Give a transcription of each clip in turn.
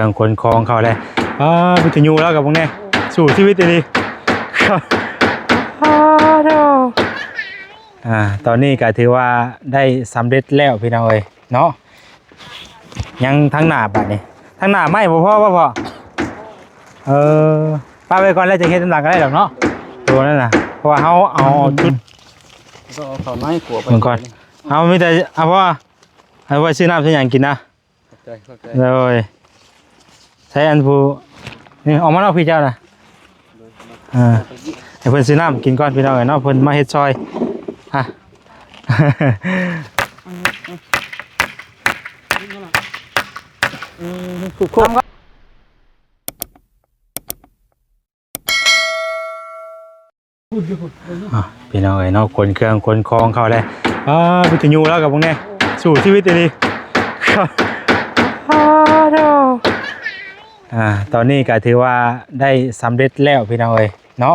ເຄື່ອງຂົນຂອງເຂົາແລ້ວ. ອ້າ ວິທະຍຸລາວກັບພວກນີ້ ສູ້ຊີວິດອີ່ຫຼີ. ອ້າ ໂທ້ ອ່າ ຕອນນີ້ກໍຖືວ່າໄດ້ສຳເລັດແລ້ວພີ່ນ້ອງເອີຍເນາະ. ຍັງທາງໜ້າບາດນີ້ ທາງໜ້າໄມ້ບໍ່ພໍບໍ່ພໍ? ເອີ ປະໄວ້ກ່ອນ ແລ້ວຈະເຮັດນຳຫຼັງກໍໄດ້ດອກເນາະ ໂຕນັ້ນນະ. ເພາະວ່າເຮົາເອົາຈຸດ ຕ້ອງເອົາເຂົ້າໃນຂົວໄປ ເບິ່ງກ່ອນ. ເຮົາມີແຕ່ ເອົາ ເພາະວ່າ ເອົາໄວ້ຊື້ນ້ຳຊື້ຫຍັງກິນນະ. ຂອບໃຈ ຂອບໃຈ ໂດຍ. ໃຊ້ອັນຜູ້ນີ້ອອກມານອກພີ່ເຈົ້ານະ. ໂດຍ ອ່າ ໃຫ້ເພິ່ນຊື້ນ້ຳກິນກ່ອນພີ່ນ້ອງເອີຍເນາະ ເພິ່ນມາເຮັດຊ່ອຍ. ອ່ະ ອືມ ອ່ະ ພີ່ນ້ອງເອີຍເນາະ ຂົນເຄື່ອງຂົນຂອງເຂົາແລ້ວ. ອ້າ ວິທະຍຸລາວກັບພວກນີ້ ສູ້ຊີວິດອີ່ຫຼີ. ອ້າ ໂທ້ ອ່າ ຕອນນີ້ກໍຖືວ່າໄດ້ສຳເລັດແລ້ວພີ່ນ້ອງເອີຍເນາະ.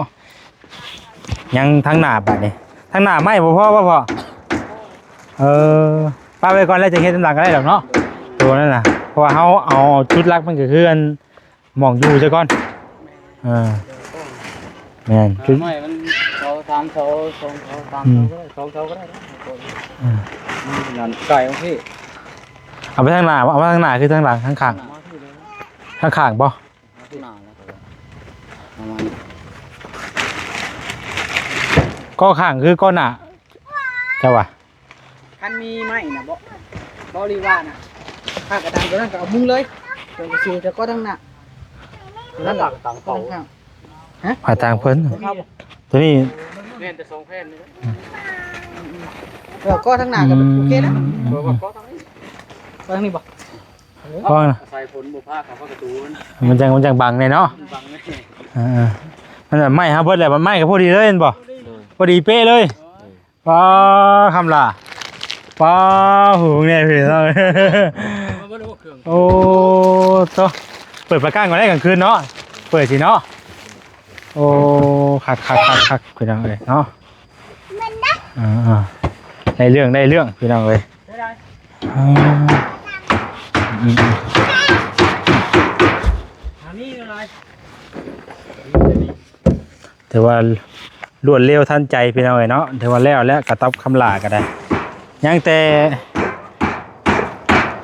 ຍັງທາງໜ້າບາດນີ້ ທາງໜ້າໄມ້ບໍ່ພໍບໍ່ພໍ? ເອີ ປະໄວ້ກ່ອນ ແລ້ວຈະເຮັດນຳຫຼັງກໍໄດ້ດອກເນາະ ໂຕນັ້ນນະ. ເພາະວ່າເຮົາເອົາຈຸດຫຼັກມັນກໍຄືອັນ ໝ່ອງຢູ່ຊະກ່ອນ. ເອີ ແມ່ນ ຄືໄມ້ມັນເສົາສາມເສົາ ສອງເສົາ ສາມເສົາກໍໄດ້ ສອງເສົາກໍໄດ້. ອ່າ ມັນນັ້ນໄກໂອເຄ. ເອົາໄປທາງໜ້າ ເອົາໄປທາງໜ້າຄືທາງຫຼັງ ທາງຂ້າງ ທາງຂ້າງບໍ່? ຂ້າງໜ້າແລ້ວກໍປະມານ ກໍຂ້າງຄືກໍໜ້າ ເຈົ້າວ່າ ຄັນມີໄມ້ນະ ບໍ່ ບໍ່ລີວ່ານະ ຖ້າກະດານຕົວນັ້ນກະເອົາມຸງເລີຍ ຕົວກະຊິຈະກໍທາງໜ້າ ຕົວນັ້ນລະ ຕາງເຂົາ ຮະ ຜ້າຕ່າງເພິ່ນ ຕົວນີ້ ແມ່ນແຕ່ສອງແຜ່ນນີ້ ເອີ ກໍທາງໜ້າກະ ອືມ ໂອເຄແລ້ວ ເອີ ວ່າກໍທາງນີ້ ກໍທາງນີ້ບໍ່? ເພາະ ອາໄສຝົນບໍ່ພາເຂົ້າປະຕູ ມັນ ມັນຈັ່ງ ມັນຈັ່ງບັງແດ່ເນາະ ມັນບັງແດ່ ເອີ ມັນແບບໄມ້ເຮົາເບິດແລ້ວ ມັນໄມ້ກໍພໍດີເລີຍແມ່ນບໍ່? ໂດຍ ພໍດີເປະເລີຍ ໂດຍ ປ້າ ຄຳຫຼ້າ ປ້າ ຫູແນ່ພີ່ນ້ອງ ມາເບິດແລ້ວບໍ່ເຄື່ອງ ໂອ້ ໂຕ ເປີດປະການກ່ອນໄດ້ກາງຄືນເນາະ ເປີດຊິເນາະ ໂອ້ ຄັກໆໆໆ ພີ່ນ້ອງເອີຍເນາະ ອ່າໆ ໄດ້ເລື່ອງ ໄດ້ເລື່ອງ ພີ່ນ້ອງເອີຍ ອ່າ ອືມ ອັນນີ້ເທົ່າໃດ? ຖືວ່າລວດເລັວທັນໃຈພີ່ນ້ອງເອີຍເນາະ ຖືວ່າແລ້ວແລ້ວ ກະຕັບຄຳຫຼ້າກໍໄດ້ ຍັງແຕ່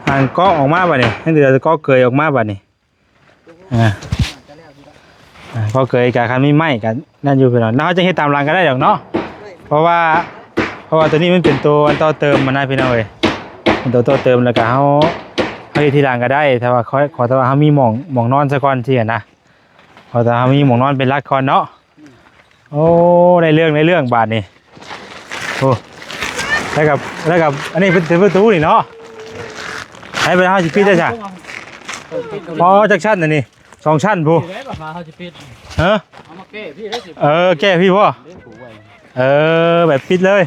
ອັນກໍອອກມາບາດນີ້ ຍັງແຕ່ກໍເກີຍອອກມາບາດນີ້ ອ່າ ອ່າ ກໍເກີຍກະ ຄັນມີໄມ້ກະນັ້ນຢູ່ພີ່ນ້ອງ ແລ້ວເຮົາຈະເຮັດຕາມຫຼັງກໍໄດ້ດອກເນາະ ເພາະວ່າ ເພາະວ່າໂຕນີ້ມັນເປັນໂຕອັນຕໍ່ເຕີມຫັ້ນນະພີ່ນ້ອງເອີຍ ເປັນໂຕຕໍ່ເຕີມ ແລ້ວກະເຮົາ ເຮົາເຮັດທີຫຼັງກໍໄດ້ ແຕ່ວ່າຂໍ ຂໍແຕ່ວ່າເຮົາມີໝ່ອງ ໝ່ອງນອນຊະກ່ອນຊີ້ຫັ້ນນະ ຂໍແຕ່ເຮົາມີໝ່ອງນອນເປັນຫຼັກກ່ອນເນາະ ໂອ້ ໄດ້ເລື່ອງ ໄດ້ເລື່ອງບາດນີ້ ໂອ້ ແລ້ວກໍ ແລ້ວກໍ ອັນນີ້ເປັນ ເປັນປະຕູນີ້ເນາະ ໃຫ້ໄປ ເຮົາຊິປິດໄດ້ຊະ ອໍ ຈັກຊັ້ນອັນນີ້ ສອງຊັ້ນພຸ້ນ ເຮົາຊິປິດ ຮະ ເອົາມາແກ້ພີ່ໄດ້ຊິ ເອີ ແກ້ພີ່ບໍ່ ເອີ ແບບປິດເລີຍ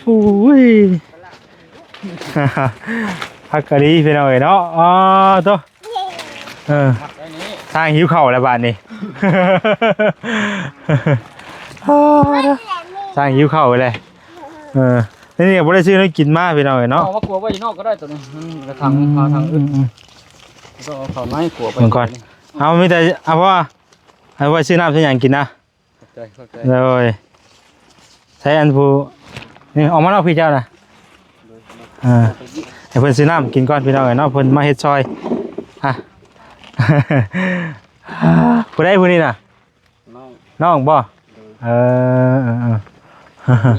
ໂອ້ຍ ຄັກກະດີພີ່ນ້ອງເອີຍເນາະ ອໍ ໂຕ ເອີ ຊ່າງຫິວເຂົ້າແລ້ວບາດນີ້ ຊ່າງຫິວເຂົ້າແລ້ວ ເອີ ນີ້ກໍບໍ່ໄດ້ຊື້ແນວກິນມາພີ່ນ້ອງເອີຍເນາະ ເອົາມາກົວໄວ້ຢູ່ນອກກໍໄດ້ໂຕນີ້ ມັນກະຖັງ ອືມ ຄາທາງອຶດ ອືມ ກໍເອົາເຂົ້າໃນກົວໄປ ເບິ່ງກ່ອນ ເຮົາມີແຕ່ ເອົາ ເພາະວ່າ ເອົາໄວ້ຊື້ນ້ຳຊື້ຫຍັງກິນນະ ຂອບໃຈ ຂອບໃຈ ໂດຍ ໃຊ້ອັນຜູ້ນີ້ອອກມານອກພີ່ເຈົ້ານະ ໂດຍ ອ່າ ໃຫ້ເພິ່ນຊື້ນ້ຳກິນກ່ອນພີ່ນ້ອງເອີຍເນາະ ເພິ່ນມາເຮັດຊ່ອຍ ອ່ະ ຜູ້ໃດຜູ້ນີ້ນະ? ນ້ອງ ນ້ອງບໍ່? ໂດຍ ເອີ ເອີ ເອີ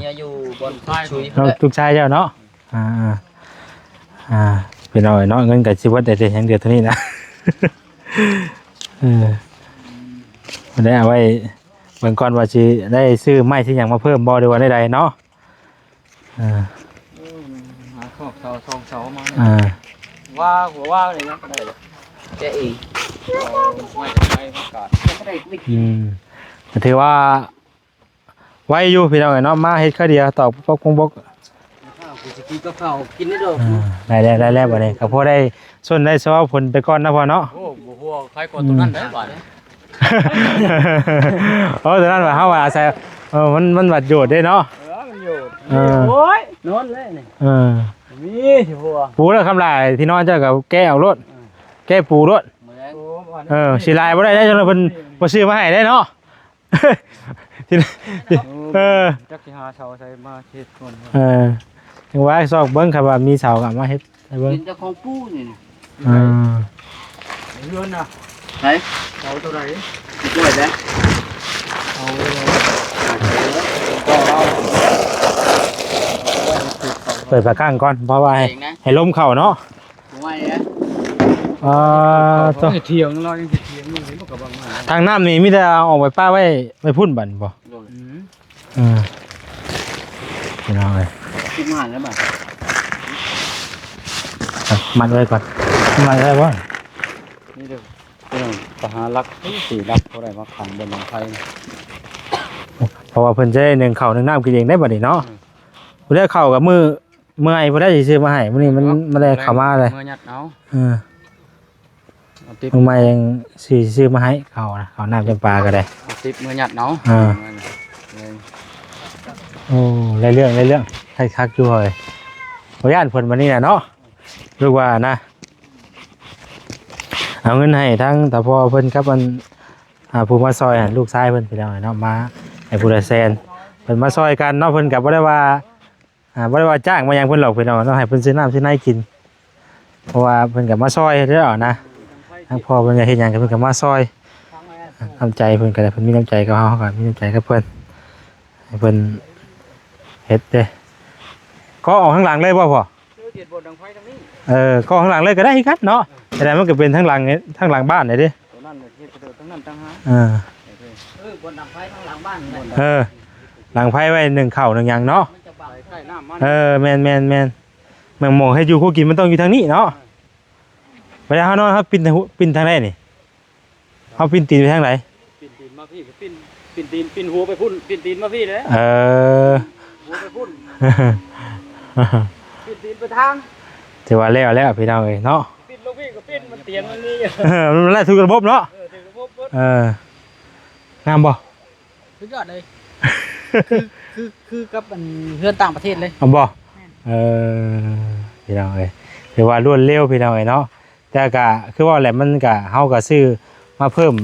ເມຍຢູ່ບ່ອນ ລູກຊາຍ ຊຸຍ ລູກ ລູກຊາຍເຈົ້າເນາະ ອ່າ ອ່າ ພີ່ນ້ອງເອີຍເນາະ ເງິນກໍຊິເບິດໄດ້ແຕ່ຫຍັງດຽວເທົ່ານີ້ນະ ເອີ ບໍ່ໄດ້ເອົາໄວ້ ເບິ່ງກ່ອນວ່າຊິໄດ້ຊື້ໄມ້ຊື້ຫຍັງມາເພີ່ມບໍ່ ຫຼືວ່າແນວໃດເນາະ ເອີ ຫາຊອກເສົາ ຊອກເສົາມາ ອ່າ ວ່າຫົວວ່ານີ້ນະ ກໍໄດ້ ແກະເອງ ເອົາໄມ້ໄປປະກາດ ອືມ ກໍຖືວ່າໄວຢູ່ພີ່ນ້ອງເອີຍເນາະ ມາເຮັດຄາວດຽວ ຕອກປົກປົກ ອ່າ ໄດ້ແລ້ວ ໄດ້ແລ້ວບັດນີ້ ກໍພໍໄດ້ຊົນໄດ້ຊໍຜົນໄປກ່ອນເນາະພໍ່ເນາະ ໂອ້ ບໍ່ຫົວໃຜກໍຕົວນັ້ນໄດ້ບາດນີ້ ໂອ້ ຕົວນັ້ນວ່າເຮົາວ່າອາໄສ ເອີ ມັນ ມັນບັດໂຍດເດ້ເນາະ ເອີ ມັນໂຍດ ເອີ ໂອ້ຍ ນອນເລີຍນີ້ ເອີ ມີຊິຫົວ ປູແລ້ວຄຳຫຼ້າ ທີ່ນອນເຈົ້າກໍແກະອອກໂລດ ເອີ ແກະປູໂລດ ເອີ ຊິຫຼາຍບໍ່ໄດ້ເດ້ ເພິ່ນບໍ່ຊື້ມາໃຫ້ເດ້ເນາະ. ເອີ ຈັກຊິຫາເສົາໃສມາເຮັດກ່ອນ. ເອີ ຈັ່ງວ່າຊອກເບິ່ງ ຄັນວ່າມີເສົາກໍເອົາມາເຮັດໃຫ້ເບິ່ງ. ເປັນເຈົ້າຂອງປູນີ້. ອ່າ ເຮືອນນະ ໃສ ເສົາຕົວໃດ? ດ້ວຍເດ້ ເອົາ ເປີດຝາຂ້າງກ່ອນ ເພາະວ່າໃຫ້ ໃຫ້ລົມເຂົ້າເນາະ. ບໍ່ໄໝ້ນະ ອ່າ ໂຕ ຖຽງລາວຍັງຖຽງຢູ່ ມັນກໍບໍ່ໄໝ້. ທາງນ້ຳນີ້ມີແຕ່ເອົາອອກໄປປະໄວ້ ໄວ້ພຸ້ນບັດນີ້ບໍ່? ໂດຍ ອືມ ເອີ ພີ່ນ້ອງເອີຍ ຄິດມາແລ້ວບັດ ມັດໄວ້ກ່ອນ ມັດໄວ້ບໍ່? ນີ້ເດີ ໄປຫາຫຼັກສີ່ຫຼັກ ບໍ່ໄດ້ມາຂັງບົນຫຼັງໄຟ ເພາະວ່າເພິ່ນຈະໄດ້ໜຶ້ງເຂົ້າໜຶ້ງນ້ຳກິນເອງໄດ້ບັດນີ້ເນາະ. ອືມ ຜູ້ໃດເຂົ້າກັບມື້ ເມື່ອຍບໍ່ໄດ້ຊິຊື້ມາໃຫ້ ມື້ນີ້ມັນ ເອີ ມາແລກເຂົ້າມາເລີຍ ເມື່ອຍັດເອົາ. ເອີ ເອົາຕິບ ມື້ໃໝ່ຍັງຊິຊື້ມາໃຫ້ເຂົ້ານະ ເຂົ້ານ້ຳຈຳປາກໍໄດ້ ເອົາຕິບເມື່ອຍັດເອົາ. ເອີ ໂອ້ ໄດ້ເລື່ອງ ໄດ້ເລື່ອງ ຄັກຢູ່ເຮີ້ຍ. ບໍ່ຢ້ານເພິ່ນບັດນີ້ນະເນາະ ລູກວ່ານະ. ເອົາເງິນໃຫ້ທາງຕາພໍ່ເພິ່ນກັບອັນ ອ່າ ຜູ້ມາຊ່ອຍຫັ້ນ ລູກຊາຍເພິ່ນ ພີ່ນ້ອງເອີຍເນາະ ມາໃຫ້ຜູ້ລະແສນ ເພິ່ນມາຊ່ອຍກັນເນາະ. ເພິ່ນກໍບໍ່ໄດ້ວ່າ ອ່າ ບໍ່ໄດ້ວ່າຈ້າງມາຫຍັງເພິ່ນດອກ ພີ່ນ້ອງເນາະ ໃຫ້ເພິ່ນຊື້ນ້ຳຊື້ໃນກິນ ເພາະວ່າເພິ່ນກໍມາຊ່ອຍເດ້ອນະ. ທາງພໍ່ເພິ່ນກໍເຮັດຫຍັງກໍເພິ່ນກໍມາຊ່ອຍ ນ້ຳໃຈເພິ່ນກໍໄດ້ ເພິ່ນມີນ້ຳໃຈກັບເຮົາ ເຮົາກໍມີນ້ຳໃຈກັບເພິ່ນ ໃຫ້ເພິ່ນເຮັດເດ້. ກໍອອກທາງຫຼັງເລີຍບໍ່ພໍ່? ເອີ ກໍອອກທາງຫຼັງເລີຍກໍໄດ້ຄືກັນເນາະ ແຕ່ໃດມັນກໍເປັນທາງຫຼັງ ທາງຫຼັງບ້ານເດ້. ຕົວນັ້ນເຮັດກະເດີດທັງນັ້ນຕ່າງຫາກ. ເອີ ເອີ ບ່ອນດັງໄຟທາງຫຼັງບ້ານ. ເອີ ຫຼັງໄຟໄວ້ໜຶ້ງເຂົ້າໜຶ້ງຫຍັງເນາະ. ມັນຈະບັງ ໃຊ້ນ້ຳມັນ. ເອີ ແມ່ນໆໆ ແມ່ນໝ່ອງເຮັດຢູ່ຄົວກິນມັນຕ້ອງຢູ່ທາງນີ້ເນາະ. ເອີ ເວລາເຮົານອນ ເຮົາປິ່ນທາງ ປິ່ນທາງໃດນີ້? ເຮົາປິ່ນຕີນໄປທາງໃດ? ປິ່ນຕີນມາພີ້ ກໍປິ່ນ ປິ່ນຕີນ ປິ່ນຫົວໄປພຸ້ນ ປິ່ນຕີນມາພີ້ແຫຼະ. ເອີ ຫົວໄປພຸ້ນ ປິ່ນຕີນໄປທາງ. ຖືວ່າແລ້ວແລ້ວ ພີ່ນ້ອງເອີຍເນາະ. ປິ່ນລົງພີ້ກໍປິ່ນ ມັນຕຽງມັນມີຢູ່. ເອີ ມັນໄດ້ຖືກລະບົບເນາະ. ເອີ ຖືກລະບົບເບິດ. ເອີ ງາມບໍ່? ສຸດຍອດເລີຍ. ຄື ຄື ຄືກັບອັນເຮືອນຕ່າງປະເທດເລີຍ. ເອົາບໍ່? ແມ່ນ. ເອີ ພີ່ນ້ອງເອີຍ ຖືວ່າລວດເລັວ ພີ່ນ້ອງເອີຍເນາະ. ແຕ່ກະຄືເວົ້າແຫຼະ ມັນກະ ເຮົາກະຊື້ມາເພີ່ມ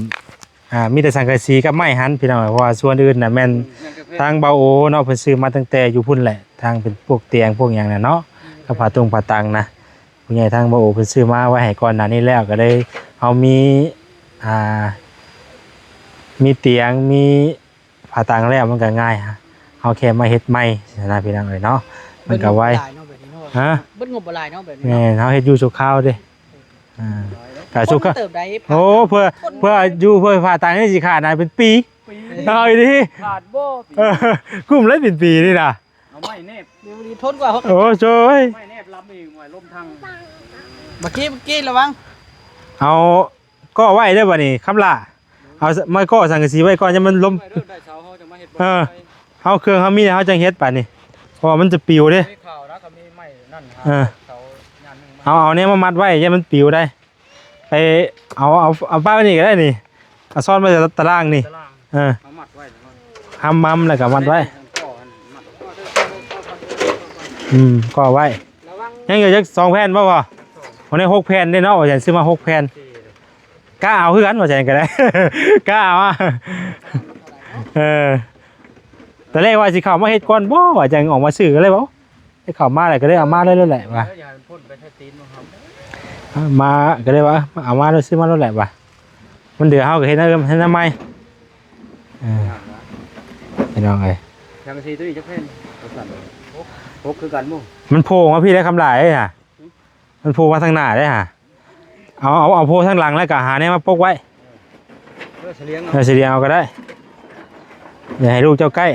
ອ່າ ມີແຕ່ສັງກະສີກັບໄມ້ຫັ້ນ ພີ່ນ້ອງເອີຍ ເພາະວ່າສ່ວນອື່ນນະແມ່ນ ອືມ ທາງບ່າວໂອເນາະ ເພິ່ນຊື້ມາຕັ້ງແຕ່ຢູ່ພຸ້ນແຫຼະ ທາງເປັນພວກຕຽງພວກຫຍັງນະເນາະ ອືມ ກັບຜ້າຕຸງຜ້າຕັ່ງນະ. ຜູ້ໃຫຍ່ທາງບ່າວໂອເພິ່ນຊື້ມາໄວ້ໃຫ້ກ່ອນໜ້ານີ້ແລ້ວ ກໍເລີຍເຮົາມີ ອ່າ ມີຕຽງ ມີຜ້າຕັ່ງແລ້ວ ມັນກໍງ່າຍ ເຮົາແຄ່ມາເຮັດໃໝ່ຊີ້ນະ ພີ່ນ້ອງເອີຍເນາະ. ມັນກໍໄວ. ເບິດງົບບໍ່ຫຼາຍເນາະແບບນີ້ເນາະ. ຮະ? ເບິດງົບບໍ່ຫຼາຍເນາະແບບນີ້. ແມ່ນ ເຮົາເຮັດຢູ່ຊົ່ວຄາວເດ້. ອ່າ ກະຊຸກ ຄົນເຕີບໃດ ໂອ້ ເພື່ອ ຄົນ ເພື່ອຢູ່ ເພື່ອຜ້າຕັ່ງນີ້ຊິຂາດນານເປັນປີ. ປີ ເອົາອີ່ຫຼີ ຂາດບໍ່ປີ. ເອີ ກຸ້ມເລີຍເປັນປີນີ້ນະ. ເອົາໄມ້ແນບ ດີ ດີ ທົນກວ່າ. ໂອ້ ໂອ້ຍ ໄມ້ແນບລຳອີກ ໄມ້ລົມທັງ. ບັກກີ້ ບັກກີ້ ລະວັງ. ເອົາກໍໄວ້ເດີບັດນີ້ ຄຳຫຼ້າ. ເອົາ ມາກໍສັງກະສີໄວ້ກ່ອນ ຢ່າມັນລົມ. ໄວ້ເດີ ໄດ້ເສົາເຮົາຈະມາເຮັດ. ເອີ ເຮົາເຄື່ອງເຮົາມີແລ້ວ ເຮົາຈັ່ງເຮັດບາດນີ້ ເພາະວ່າມັນຈະປິວເດ້. ມີຂ່າວນະ ກໍມີໄມ້ນັ້ນ. ເອີ ເສົາຢ່າງໜຶ່ງ. ເອົາ ເອົາແນວມາມັດໄວ້ ຢ່າມັນປິວໄດ້. ໄປເອົາ ເອົາ ເອົາປ້າຍໄວ້ນີ້ກໍໄດ້ນີ້ ເອົາຊ້ອນໄວ້ຕາ ຕາລ່າງນີ້. ຕາລ່າງ. ເອີ ເອົາມັດໄວ້ ຫ້ຳມຳແລ້ວກໍມັດໄວ້. ກໍມັດ. ອືມ ກໍໄວ້. ຍັງຢູ່ຈັກສອງແຜ່ນບໍ່ພໍ່? ໂອ້ ໄດ້ຫົກແຜ່ນເດ້ເນາະ ວ່າຊັ້ນ ຊື້ມາຫົກແຜ່ນ. ກະເອົາຄືກັນ ວ່າຊັ້ນກໍໄດ້ ກະເອົາ. ເອີ ຕອນແລກວ່າຊິເຂົ້າມາເຮັດກ່ອນບໍ່ ວ່າຈັ່ງອອກມາຊື້ ກໍເລີຍວ່າ ໄດ້ເຂົ້າມາແລ້ວກໍເລີຍເອົາມາເລີຍແຫຼະວ່າ ເອີ ຢ່າໃຫ້ມັນພົ້ນໄປໃສ່ຕີນຂອງເຮົາ. ມາກໍເລີຍວ່າ ເອົາມາໂລດ ຊື້ມາໂລດແຫຼະວ່າ ມັນເດືອເຮົາກໍເຮັດໃນ ເຮັດໃນໃໝ່. ເອີ ພີ່ນ້ອງເອີຍ ສັງກະສີຕົວນີ້ຈັກແຜ່ນ? ຫົກ ຫົກຄືກັນບໍ່? ມັນໂຜ່ມາພີ້ໄດ້ ຄຳຫຼ້າເອີຍ ຫະ ມັນໂຜ່ມາທາງໜ້າເດ້ຫະ. ເອົາ ເອົາ ເອົາໂພທາງຫຼັງ ແລ້ວກໍຫາແນວມາປົກໄວ້. ເອີ ສະຫຼຽງເອົາ ເອີ ສະຫຼຽງເອົາກໍໄດ້ ຢ່າໃຫ້ລູກເຈົ້າໃກ້.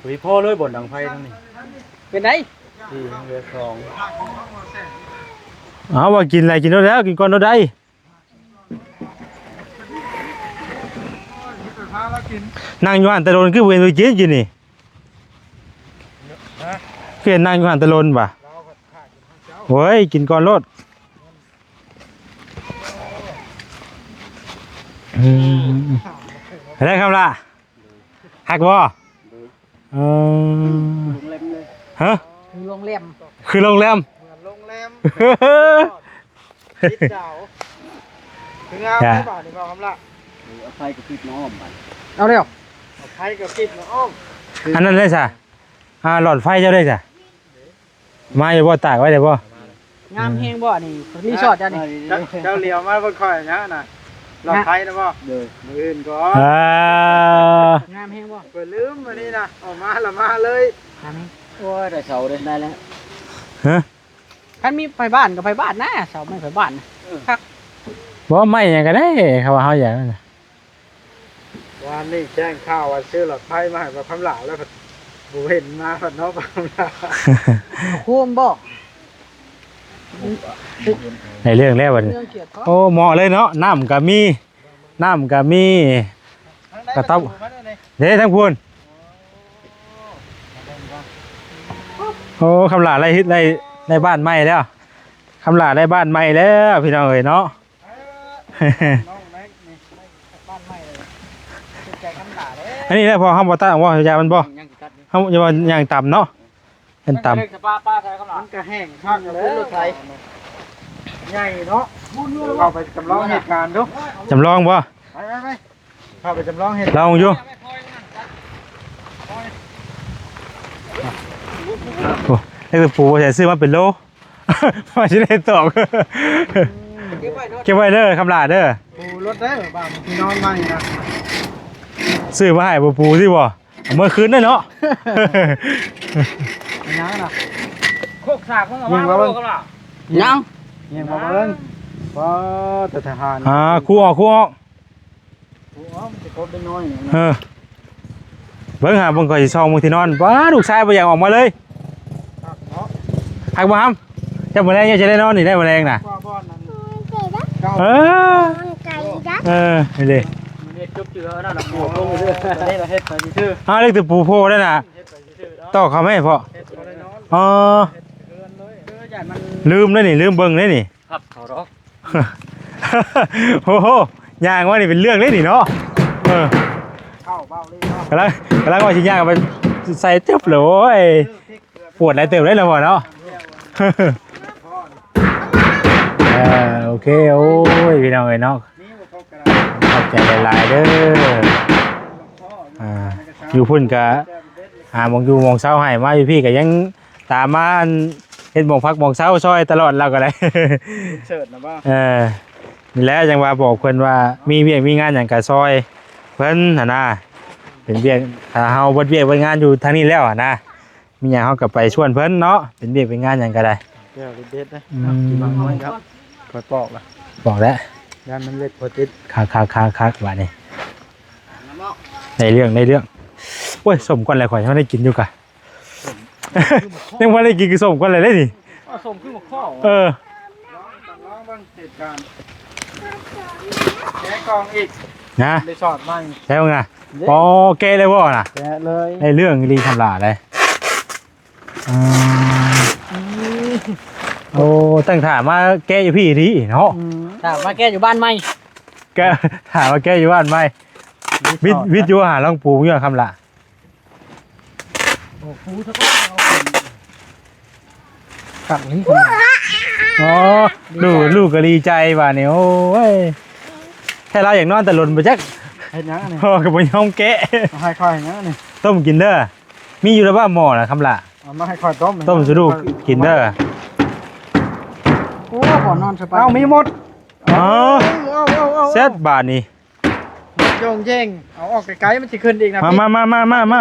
ພໍດີພໍເລີຍ ບ່ອນດັງໄຟທາງນີ້ ເປັນໄດ? ສີ່ ຍັງເຫຼືອສອງ. ເອົາ ວ່າກິນແລ້ວ ກິນໂລດແລ້ວ ກິນກ່ອນໂລດໄດ. ນັ່ງຢູ່ຫັ້ນແຕ່ດົນ ຄືບໍ່ເຫັນໄປກິນ ກິນນີ້. ຮະ? ຄືເຫັນນັ່ງຢູ່ຫັ້ນແຕ່ດົນຫວາ? ໂອ້ຍ ກິນກ່ອນໂລດ. ອືມ ໄດ້ຄຳລະ ຄັກບໍ່? ເອີ ໂຮງແຮມເລີຍ. ຮະ? ຄືໂຮງແຮມ ຄືໂຮງແຮມ ເໝືອນໂຮງແຮມ ຕິດດາວ. ຄືງາມແທ້ບາດນີ້ ເວົ້າຄຳລະ ເອີ ເອົາໄຟກະຕິດມາອ້ອມບາດ ເອົາແລ້ວ ເອົາໄຟກະຕິດມາອ້ອມ ອັນນັ້ນເດ້ຊະ ອ່າ ຫຼອດໄຟເຈົ້າເດ້ຊະ ມາຢູ່ບໍ່? ຕາກໄວ້ໄດ້ບໍ່? ງາມແຮງບໍ່ອັນນີ້ ຣີສອດເຈົ້ານີ້? ເຈົ້າ ເຈົ້າຫຼຽວມາເບິ່ງຂ້ອຍຫຍັງນະ ຫຼອດໄຟນະບໍ່? ມື້ອື່ນກ່ອນ ອ່າ ງາມແຮງບໍ່? ຂ້ອຍລືມອັນນີ້ນະ ອອກມາລະມາເລີຍ ງາມແຮງ ໂອ້ຍ ໄດ້ເສົາເດ້ ໄດ້ແລ້ວ ຮະ? ຄັນມີໄຟບ້ານກໍໄຟບ້ານນະ ເສົາໄມ້ໄຟບ້ານນະ ເອີ ຄັກ ບໍ່ ໄມ້ຫຍັງກໍໄດ້ ເຂົາວ່າເຮົາຢາກນັ້ນນະ ວານນີ້ແຈ້ງຂ່າວວ່າຊື້ຫຼອດໄຟມາໃຫ້ບ່າວຄຳຫຼ້າ ແລ້ວພັດບໍ່ເຫັນມາພັດເນາະ ບ່າວຄຳຫຼ້າ ໂຄມບໍ່? ໄດ້ເລື່ອງແລ້ວບັດນີ້ ໂອ້ ເໝາະເລີຍເນາະ ນ້ຳກໍມີ ນ້ຳກໍມີ ກະເຕົາ ເດ້ ທາງພຸ້ນ ໂອ້ ຄຳຫຼ້າໄດ້ ໄດ້ ໄດ້ບ້ານໃໝ່ແລ້ວ ຄຳຫຼ້າໄດ້ບ້ານໃໝ່ແລ້ວ ພີ່ນ້ອງເອີຍເນາະ ອັນນີ້ແຫຼະ ພໍເຮົາບໍ່ຕາກບໍ່ ຢ່າມັນບໍ່ ເຮົາຢ່າວ່າຍ່າງຕຳເນາະ ເຫັນຕຳ ມັນກໍແຫ້ງຄັກແລ້ວ ລົດໄຖໃຫຍ່ເນາະ ເຂົ້າໄປຈຳລອງເຫດການດູ ຈຳລອງບໍ່? ໄປໆໆ ເຂົ້າໄປຈຳລອງເຫດ ລອງຢູ່ ໂອ້ ເຮັດເປັນປູ ບໍ່ໃສ່ ຊື້ມາເປັນໂລ ວ່າຊິໄດ້ຕອກ ເກັບໄວ້ເດີ ຄຳຫຼ້າເດີ ປູລົດເດີ ບ້ານພີ່ນ້ອງໃໝ່ນະ ຊື້ມາໃຫ້ບໍ່ປູຕິບໍ່? ເອົາເມືອຄືນເດີເນາະ ຍັງນະ ໂຄກສາກເພິ່ນເອົາມາບໍ່? ຍັງ ຍັງບໍ່ເບິ່ງ ບໍ່ ແຕ່ທະຫານ ອ່າ ຄູອອກ ຄູອອກ ໂອ້ ມັນຊິຄົບໄດ້ນ້ອຍ ເອີ ເບິ່ງຫາເບິ່ງ ຂ້ອຍຊິສ່ອງເບິ່ງທີ່ນອນ ວ້າ ລູກຊາຍບໍ່ຢາກອອກມາເລີຍ ຄັກບໍ່ຫຳ? ຈັກມື້ແລງຍັງຈະໄດ້ນອນນີ້ໄດ້ ມື້ແລງນະ ເອີ ເອີ ນີ້ເດ້ ເຮັດຈົບເຈື່ອນັ້ນນະ ປູລົງເດີ ອັນນີ້ລະເຮັດໄປຊື່ ເອົາເລັກຕະປູໂພໄດ້ນະ ຕອກເຂົ້າໄມ້ເພາະ ອໍ ລືມເດ້ນີ້ ລືມເບິ່ງເດ້ນີ້ ພັບເຂົາດອກ ໂອ້ໂຫ ຍ່າງມານີ້ເປັນເລື່ອງເດ້ນີ້ເນາະ ເອີ ເຂົ້າເບົາເລີຍເນາະ ກຳລັງ ກຳລັງວ່າຊິຍ່າງໄປໃສ່ຕຶບເລີຍ ໂອ້ຍ ປວດຫຼາຍເຕີບເດ້ລະພໍ່ເນາະ ເອີ ໂອເຄ ໂອ້ຍ ພີ່ນ້ອງເອີຍເນາະ ຂອບໃຈຫຼາຍໆເດີ ອ່າ ຢູ່ພຸ້ນກະຫາໝ່ອງຢູ່ໝ່ອງເຊົາໃຫ້ ມາຢູ່ພີ້ກະຍັງຕາມມາ ອັນ ເຮັດໝ່ອງພັກໝ່ອງເຊົາຊ່ອຍຕະຫຼອດ ລາວກໍໄດ້ ເຊີນນະບໍ່ ເອີ ນີ້ແຫຼະ ຈັ່ງວ່າບອກເພິ່ນວ່າມີວຽກມີງານຫຍັງກະຊ່ອຍເພິ່ນຫັ້ນນະ ເປັນວຽກ ຖ້າເຮົາເບິດວຽກເບິດງານຢູ່ທາງນີ້ແລ້ວຫັ້ນນະ ມີຫຍັງເຮົາກໍໄປຊວນເພິ່ນເນາະ ເປັນວຽກເປັນງານຫຍັງກໍໄດ້ ແກ້ວເດັດໆເດ້ ອືມ ກິນໝາກນ້ອຍຄັກ ຂ້ອຍປອກລະ ປອກແລ້ວ ຢ້ານມັນເລັກ ຂ້ອຍຕິດ ຄັກໆໆໆ ບາດນີ້ ໄດ້ເລື່ອງ ໄດ້ເລື່ອງ ໂອ້ຍ ສົ້ມກ່ອນແຫຼະ ຂ້ອຍຍັງບໍ່ໄດ້ກິນຢູ່ກະ ຍັງບໍ່ໄດ້ກິນຄືສົ້ມກ່ອນແຫຼະເດ້ນີ້ ເອົາສົ້ມຄືໝາກຂໍ້ ເອີ ລອງເບິ່ງເຫດການ ແກະກ່ອງອີກ ນະ ໄດ້ສອດໃໝ່ ແລ້ວນະ ເດ້ ອໍ ແກະເລີຍບໍ່ນະ ແກະເລີຍ ໄດ້ເລື່ອງອີ່ຫຼີ ທຳລາເລີຍ ອ່າ ອືມ ໂອ້ ຕັ້ງຖ້າມາແກະຢູ່ພີ້ດີເນາະ ອືມ ຖ້າມາແກະຢູ່ບ້ານໃໝ່ ແກະ ຖ້າມາແກະຢູ່ບ້ານໃໝ່ ວິດ ວິດຢູ່ຫາລອງປູຢູ່ຄຳລະ ໂອ້ ປູຊະກ່ອນ ເອົາຂຶ້ນ ຄັກນີ້ ອໍ ລູກ ລູກກໍດີໃຈບາດນີ້ ໂອ້ຍ ແທ້ລາວຢາກນອນແຕ່ດົນບໍ່ຈັກ ເຮັດຫຍັງອັນນີ້ ພໍ່ກໍບໍ່ຍອມແກະ ເອົາໃຫ້ຂ້ອຍເຮັດຫຍັງອັນນີ້ ຕົ້ມກິນເດີ ມີຢູ່ແລ້ວບໍ່ໝໍ້ນະຄຳລະ ເອົາມາໃຫ້ຂ້ອຍຕົ້ມ ຕົ້ມສູ່ລູກກິນເດີ ໂອ້ ບໍ່ນອນສະບາຍ ເອົ້າ ມີໝົດ ອໍ ເອົາ ເອົາ ເອົາ ເສັດບາດນີ້ ໂຢງເຢງ ເອົາອອກໄກໆ ມັນຊິຂຶ້ນອີກນະ ມາ ມາ ມາ ມາ ມາ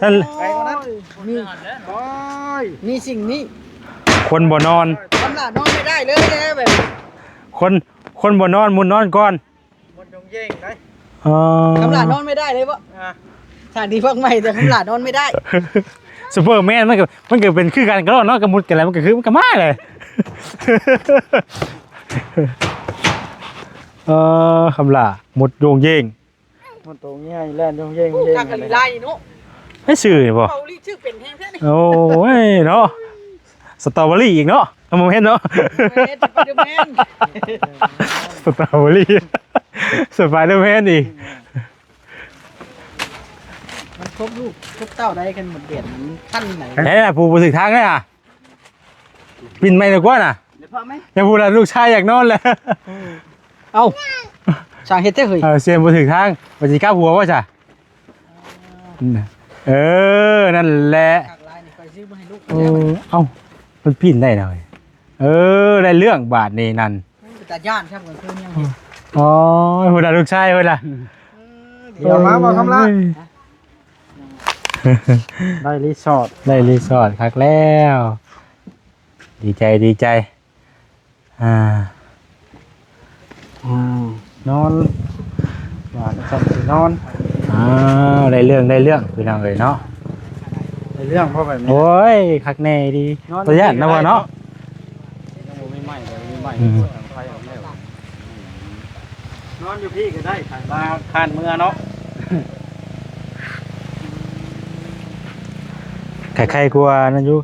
ຊັ້ນ ໄປກວ່ານັ້ນ ໂອ້ຍ ມີ ໂອ້ຍ ມີສິ່ງນີ້ ຄົນບໍ່ນອນ ຄຳລະນອນໄມ່ໄດ້ເລີຍແບບ ຄົນ ຄົນບໍ່ນອນ ມຸດນອນກ່ອນ ມັນໂຢງເຢງໄດ໋ ອໍ ຄຳລະນອນໄມ່ໄດ້ເລີຍບໍ່ ອ່າ ທາງທີ່ພວກໃໝ່ ແຕ່ຄຳລະນອນໄມ່ໄດ້ ຊຸບເປີແມນ ມັນກໍ ມັນກໍເປັນຄືກັນກໍເນາະ ກໍມຸດກັນແລ້ວ ມັນກໍຄື ມັນກໍມາເລີຍ ເອີ ຄຳລະ ມຸດໂຢງເຢງ ມັນໂຕໃຫຍ່ແລ່ນໂຢງເຢງ ໂອ້ ໂຢງເຢງ ຄັກອີ່ຫຼີເນາະ ໃຫ້ຊື່ນີ້ບໍ່ ເກົາຫຼີຊື່ເປັນແຮງແທ້ນີ້ ໂອ້ຍເນາະ ສະຕໍເບີຣີອີກເນາະ ເອົາມາເຫັນເນາະ ແມ່ນ ສະໄປເດີແມນ ສະຕໍເບີຣີ ສະໄປເດີແມນອີກ ມັນຄົບລູກຄົບເຕົ້າໄດ້ ຄັນໝົດແດດມັນທັນໄດ໋ ແທ້ລະ ຜູ້ບໍ່ຖືກທາງເດ້ອະ ປິ່ນໃໝ່ດີກວ່ານະ ດຽວພາໄໝ ຢ່າຜູ້ລະ ລູກຊາຍຢາກນອນແລ້ວ ອືມ ເອົ້າ ຊ່າງເຮັດແທ້ເຮີ້ຍ. ເອີ ສຽນບໍ່ຖືກທາງ ວ່າຊິກັບຫົວບໍ່ຊະ? ເອີ ນັ້ນແຫຼະ. ຄັກຫຼາຍນີ້ ຂ້ອຍຊື້ມາໃຫ້ລູກ. ໂອ້ ແລ້ວ ເອົ້າ ມັນປີ້ນໄດ້ນະເວີຍ. ເອີ ໄດ້ເລື່ອງບາດນີ້ນັ້ນ. ໂອ້ຍ ເປັນຕາຢ້ານຄັກ ເມື່ອຄືນຍັງເຫັນ. ໂອ້ຍ ພຸ້ນລະ ລູກຊາຍພຸ້ນລະ. ເອີ ດຽວມາບໍ່ຄຳລະ. ໂອ້ຍ ໄດ້ຣີສອດ ໄດ້ຣີສອດ ຄັກແລ້ວ. ດີໃຈ ດີໃຈ. ອ່າ ອ່າ ນອນ ວ່າຊັ້ນຊິນອນ. ອ້າວ ໄດ້ເລື່ອງ ໄດ້ເລື່ອງ ພີ່ນ້ອງເອີຍເນາະ. ໄດ້ເລື່ອງບໍ່ແບບນີ້? ໂອ້ຍ ຄັກແນ່ດີ. ນອນ ບໍ່ຢ້ານນະພໍ່ເນາະ. ຍັງບໍ່ມີໄມ້ ບໍ່ມີໄມ້. ອືມ ເປີດໄຟອອກແລ້ວ. ນອນຢູ່ພີ້ກໍໄດ້ ຄັນວ່າຄ້ານເມືອເນາະ. ໄຄໆ ກວ່ານັ້ນຢູ່.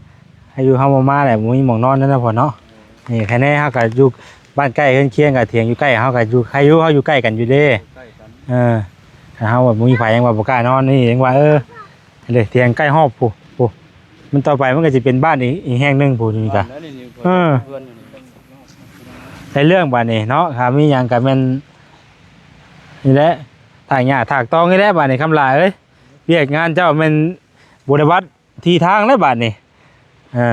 ໃຫ້ຢູ່ເຮົາບໍ່ມາແຫຼະ ບໍ່ມີໝ່ອງນອນແລ້ວນະພໍ່ເນາະ. ນີ້ ຄະແນນເຮົາກໍຢູ່ບ້ານໃກ້ເຮືອນຄຽງ ກໍຖຽງຢູ່ໃກ້ເຮົາ ກໍຢູ່ ໃຄຢູ່ ເຮົາຢູ່ໃກ້ກັນຢູ່ເດ້. ໃກ້ກັນ ເອີ ຖ້າເຮົາແບບບໍ່ມີໃຜ ຍັງວ່າບໍ່ກ້ານອນ. ນີ້ຍັງວ່າ ເອີ ເດ້ ຖຽງໃກ້ຮອບພຸ້ນ ພຸ້ນ. ມັນຕໍ່ໄປມັນກໍຊິເປັນບ້ານອີກ ອີກແຫ່ງໜຶ່ງພຸ້ນນີ້ກະ. ເອີ ເຮືອນຢູ່ນີ້ ໄດ້ເລື່ອງບາດນີ້ເນາະ. ຖ້າມີຫຍັງກໍແມ່ນນີ້ແຫຼະ ຖາກຫຍ້າຖາກຕອງນີ້ແຫຼະບາດນີ້ ຄຳຫຼາເອີຍ. ວຽກງານເຈົ້າແມ່ນບໍ່ໄດ້ບັດ ທີ່ທາງແລ້ວບາດນີ້. ເອີ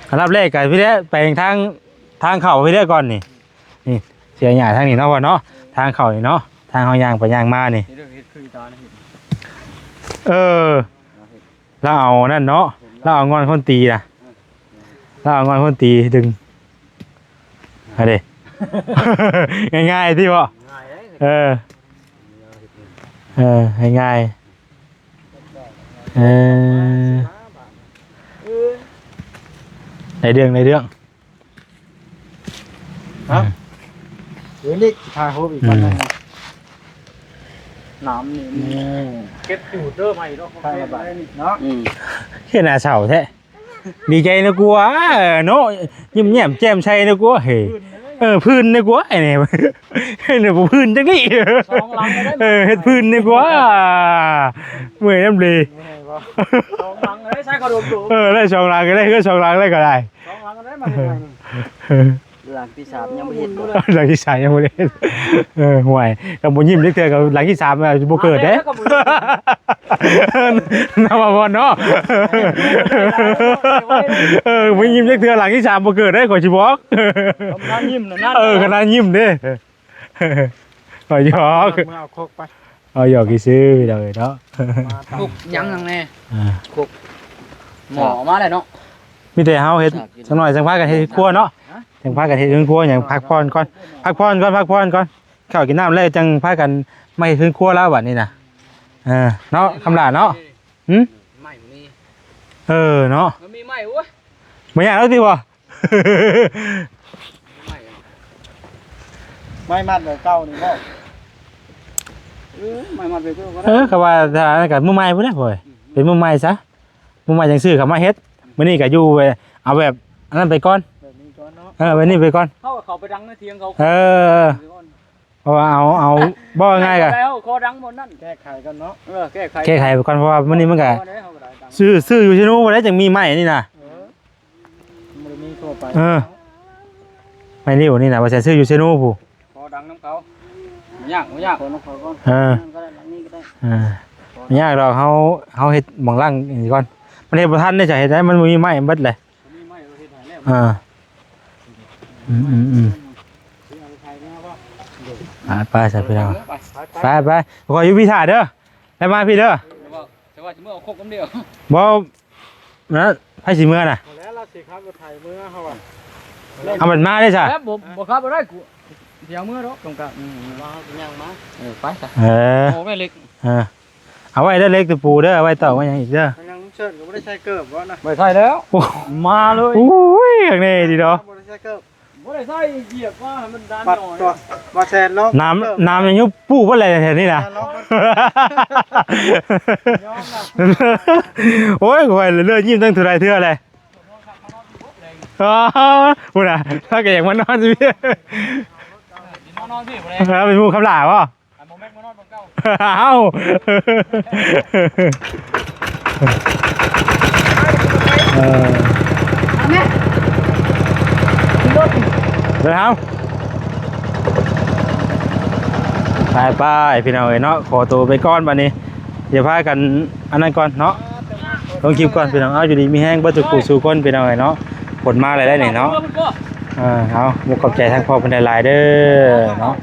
ອັນດັບແລກກໍພີ້ແຫຼະ ໄປທາງ ທາງເຂົ້າພີ້ແຫຼະກ່ອນນີ້. ນີ້ ເສຍຫຍ້າທາງນີ້ເນາະ ພໍ່ເນາະ. ທາງເຂົ້ານີ້ເນາະ ທາງເຮົາຍ່າງໄປຍ່າງມານີ້. ເອີ ລາວເອົານັ້ນເນາະ ລາວເອົາງ່ອນຄົນຕີນະ. ລາວເອົາງ່ອນຄົນຕີດຶງ ຫັ້ນເດ້. ງ່າຍໆຕິບໍ? ງ່າຍເດ້. ເອີ ເອີ ງ່າຍໆ. ເອີ ໄດ້ເລື່ອງ ໄດ້ເລື່ອງ. ຮະ? ເອີ ເລັກຖ່າຍຮູບອີກ ອືມ ບາດໜຶ່ງ. ນ້ຳນີ້ ນີ້ ເກັບຈູດເດີ ໃໝ່ເນາະ ເນາະ. ອືມ ເຮັດໜ້າເສົ້າແທ້. ດີໃຈນະກວ່າເນາະ ຍິ້ມແຍ້ມແຈ່ມໃສນະກວ່າເຮີ້ຍ. ເອີ ພື້ນນະກວ່າໄອ້ນີ້ ເຮັດບໍ່ພື້ນຈັກນີ້. ສອງຫຼັງແລ້ວເດີ. ເອີ ເຮັດພື້ນນະກວ່າ. ເມື່ອຍນຳເດ. ສອງຫຼັງເລີຍ ໃຊ້ກະດູກ. ເອີ ໄດ້ສອງຫຼັງກໍໄດ້ ເຮືອນສອງຫຼັງໄດ້ກໍໄດ້. ສອງຫຼັງກໍໄດ້ມາເຮັດໃໝ່ນີ້. ຫຼັງທີສາມຍັງບໍ່ເຮັດ. ຫຼັງທີສາມຍັງບໍ່ໄດ້ເຮັດ. ເອີ ຫ່ວຍ ກໍບໍ່ຍິ້ມຈັກເທື່ອ ກໍຫຼັງທີສາມ ອາ ບໍ່ເກີດເດ້. ນຳມາບ່ອນເນາະ. ເອີ ບໍ່ຍິ້ມຈັກເທື່ອ ຫຼັງທີສາມບໍ່ເກີດເດ້ ຂ້ອຍຊິບອກ. ຂະໜາດຍິ້ມນັ້ນ. ເອີ ຂະໜາດຍິ້ມເດ້. ເອົາຫຍອກ ເອົາໂຄກໄປ. ເອົາຫຍອກຊື່ໆ ພີ່ນ້ອງເອີຍເນາະ. ຄຸກຫຍັງຫຍັງແດ່? ອ່າ ຄຸກໝໍ້ມາແລ້ວເນາະ. ມີແຕ່ເຮົາເຮັດ ສາກກິນ ຈັກໜ້ອຍຈັ່ງພາກັນເຮັດເຮືອນຄົວເນາະ. ຮະ? ຈັ່ງພາກັນເຮັດເຮືອນຄົວຫຍັງ ພັກຜ່ອນກ່ອນ ພັກຜ່ອນກ່ອນ ພັກຜ່ອນກ່ອນ. ເຂົ້າກິນນ້ຳແລ້ວຈັ່ງພາກັນມາເຮັດເຮືອນຄົວແລ້ວບັດນີ້ນະ. ເອີ ເນາະ ຄຳຫຼ້າເນາະ. ຫຶ? ໄມ້ບໍ່ມີ. ເອີ ເນາະ. ມັນມີໄມ້ ໂອ້ຍ ບໍ່ຍາກແລ້ວຕິບໍ່? ໄມ້ມັດແບບເກົ່ານີ້ບໍ່? ເອີ ໄມ້ມັດແບບເກົ່າກໍໄດ້. ເອີ ກໍວ່າຖ້ານັ້ນກໍມືໃໝ່ພຸ້ນແຫຼະ ໂອ້ຍ. ອືມ ເປັນມືໃໝ່ຊະ ມືໃໝ່ຈັ່ງຊື້ເຂົ້າມາເຮັດ. ມື້ນີ້ກໍຢູ່ ເອົາແບບອັນນັ້ນໄປກ່ອນ ແບບນີ້ກ່ອນເນາະ. ເອີ ແບບນີ້ໄປກ່ອນ. ເຮົາກໍເຂົ້າໄປດັງໃນຖຽງເຂົາ. ເອີ ເພາະວ່າເອົາ ເອົາ ເວົ້າງ່າຍໆ ກໍ ແກ້ໄຂກ່ອນເນາະ. ເອີ ແກ້ໄຂ ແກ້ໄຂໄປກ່ອນ ເພາະວ່າມື້ນີ້ມັນກໍ ເອົາໄດ້ ເຮົາກໍໄດ້ຕັງ ຊື້ ຊື້ຢູ່ເຊໂນພຸ້ນແຫຼະ ຈັ່ງມີໄມ້ນີ້ນະ. ເອີ ມັນບໍ່ໄດ້ມີທົ່ວໄປ. ເອີ ໄມ້ນິ້ວນີ້ນະ ວ່າຊິຊື້ຢູ່ເຊໂນພຸ້ນ. ຂໍດັງນຳເຂົາ ບໍ່ຍາກ ບໍ່ຍາກ. ຂໍນຳເຂົາກ່ອນ. ເອີ ນັ້ນກໍໄດ້ ຫຼັງນີ້ກໍໄດ້. ເອີ ບໍ່ຍາກດອກ ເຮົາ ເຮົາເຮັດໝ່ອງຫຼັງນີ້ກ່ອນ. ມັນເຮັດບໍ່ທັນເດ້ ຈະເຮັດໄດ້ ມັນບໍ່ມີໄມ້ເບິດເລີຍ. ມີໄມ້ເຮົາເຮັດໃຫ້ແລ້ວ. ເອີ ອືມໆໆ ໄປ ໄປ ໄປ ໄປ ຂ້ອຍຢູ່ພີ້ຖ້າເດີ ແລ້ວມາພີ້ເດີ. ແຕ່ວ່າຊິເມືອເອົາຄົກນຳດຽວ ບໍ່ ນະ ໃຜຊິເມືອນະ? ແລ້ວລາວຊິຂັບລົດໄຖເມືອເຮົາວ່າ. ເອົາມັນມາໄດ້ຊະ? ແລ້ວບໍ່ ບໍ່ຂັບບໍ່ໄດ້ ກູຊິເອົາເມືອດອກ ຕ້ອງການ. ອືມ ວ່າເຮົາຊິຍ່າງມາ. ເອີ ໄປຊະ. ເອີ ໂອ້ ແມ່ເຫຼັກ. ເອີ ເອົາໄວ້ເດີ ເຫຼັກຕະປູເດີ ເອົາໄວ້ຕອກໄວ້ຫຍັງອີກເດີ. ທາງຍັງລຸງເຊີນກໍບໍ່ໄດ້ໃສ່ເກີບບໍ່ນະ? ບໍ່ໄດ້ໃສ່ແລ້ວ. ໂອ້ ມາເລີຍ. ໂອ້ຍ ຄັກແນ່ດີເນາະ. ບໍ່ໄດ້ໃສ່ເກີບ. ບໍ່ໄດ້ໃສ່ ຢຽບວ່າໃຫ້ມັນດັນໜ້ອຍ. ວ່າແຊນລອງ ນ້ຳ ນ້ຳຍັງຢູ່ປູເບິດແຫຼະແຖວນີ້ນະ. ໂອ້ຍ ຂ້ອຍເລີຍຍິ້ມຕັ້ງເທົ່າໃດເທື່ອແຫຼະ. ອໍ ພຸ້ນນະ ເຮົາກໍຢາກມານອນຢູ່ພີ້ ມານອນພີ້. ເປັນໝູ່ຄຳຫຼ້າບໍ່? ເອົາ ເອີ ເດີນເຮົາ ໄປໆ ພີ່ນ້ອງເອີຍເນາະ ຂໍໂຕໄປກ່ອນບັດນີ້ ດຽວພາກັນອັນນັ້ນກ່ອນເນາະ ລົງຄລິບກ່ອນພີ່ນ້ອງ ເອົາ ຢູ່ດີມີແຮງເບິດທຸກຜູ້ສູ່ຄົນ ພີ່ນ້ອງເອີຍເນາະ ຝົນມາແລ້ວນີ້ເນາະ ເອີ ເອົາ ຂອບໃຈທາງພໍ່ເພິ່ນຫຼາຍໆເດີເນາະ.